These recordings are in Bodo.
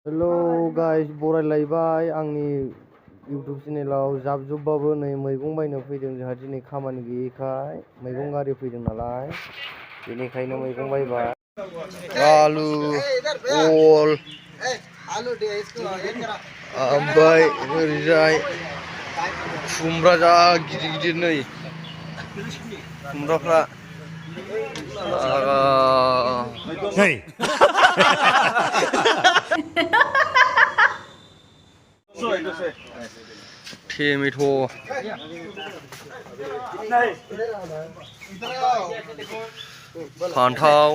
हेलो गाइस बरायलायबाय आंनि इउटुब चेनेलाव जाबजुबबाबो नै मैगं बायनो फैदों जोंहा दिनै खामानि गैयैखाय मैगं गारि फैदों नालाय बेनिखायनो मैगं बायबाय आलु अल ओमफ्राय ओरैजाय खुमब्रा जा गिदिर गिदिर नै खुमब्राफ्रा टमेट' फान्थाव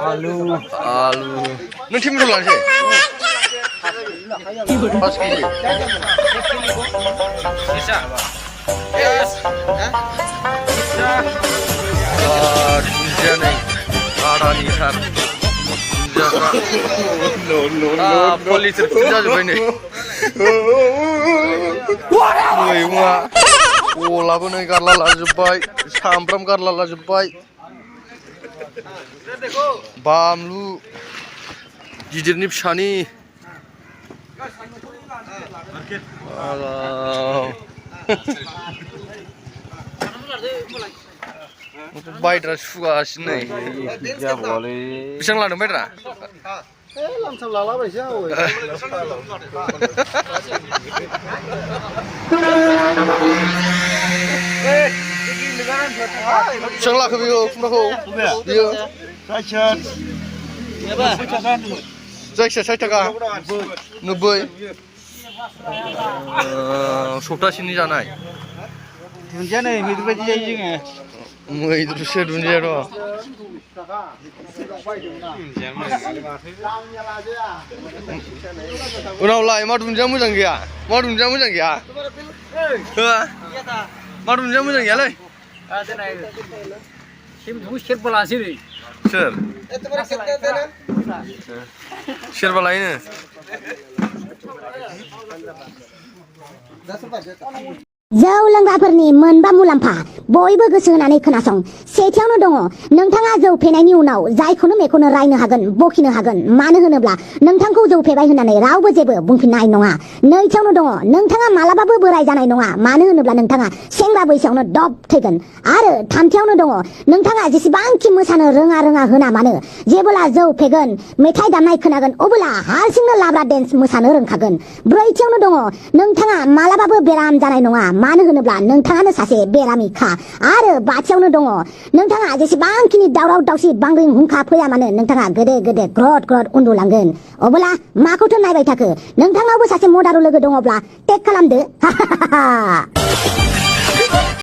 आलु नों टमेट' लानोसै 5 केजि दुन्दिया नै आधा लिटार दुन्दियाफ्रा लिटार जाजोब्बाय नै मैगंआ अलाबो नै गारला लाजोब्बाय सामब्राम गारला लाजोब्बाय बानलु गिदिरनि फिसानि बायद्रा सुगासिनो नै बेसेबां लादों बायद्रा लामसाम लालाबायसै आं बेसेबां लाखो बेखौ खुमब्राखौ बियो जायखिया 60 थाखा 90 सप्तासेनि जानाय दुन्दिया नै मैद्रु बायदि जायो जोङो मैद्रुसो दुन्दिया र' उनावलाय मा दुन्दिया मोजां गैया मा दुन्दिया मोजां गैया मा दुन्दिया मोजां गैयालै सोर सेरबा लायोनो जौ लोंग्राफोरनि मोनबा मुलाम्फा बयबो गोसो होनानै खोनासं सेथियावनो दङ नोंथाङा जौ फेनायनि उनाव जायखौनो मेखौनो रायनो हागोन बखिनो हागोन मानो होनोब्ला नोंथांखौ जौ फेबाय होननानै रावबो जेबो बुंफिननाय नङा नैथियावनो दङ नोंथाङा मालाबाबो बोराय जानाय नङा मानो होनोब्ला नोंथाङा सेंग्रा बैसोआवनो दब थैगोन आरो थामथियावनो दङ नोंथाङा जेसेबांखि मोसानो रोङा होना मानो जेब्ला जौ फेगोन मेथाइ दामनाय खोनागोन अब्ला हारसिंनो लाब्रा डेन्स मोसानो रोंखागोन ब्रैथियावनो दङ नोंथाङा मालाबाबो बेराम जानाय नङा मानो होनोब्ला नोंथाङानो सासे बेरामिखा आरो बाथियावनो दङ नोंथाङा जेसेबांखिनि दावराव दावसि बांग्रिं हुंखा फैया मानो नोंथाङा गोदे ग्रद उन्दुलांगोन अब्ला माखौथो नायबाय थाखो नोंथांनावबो सासे मदारु लोगो दङब्ला टेक खालामदो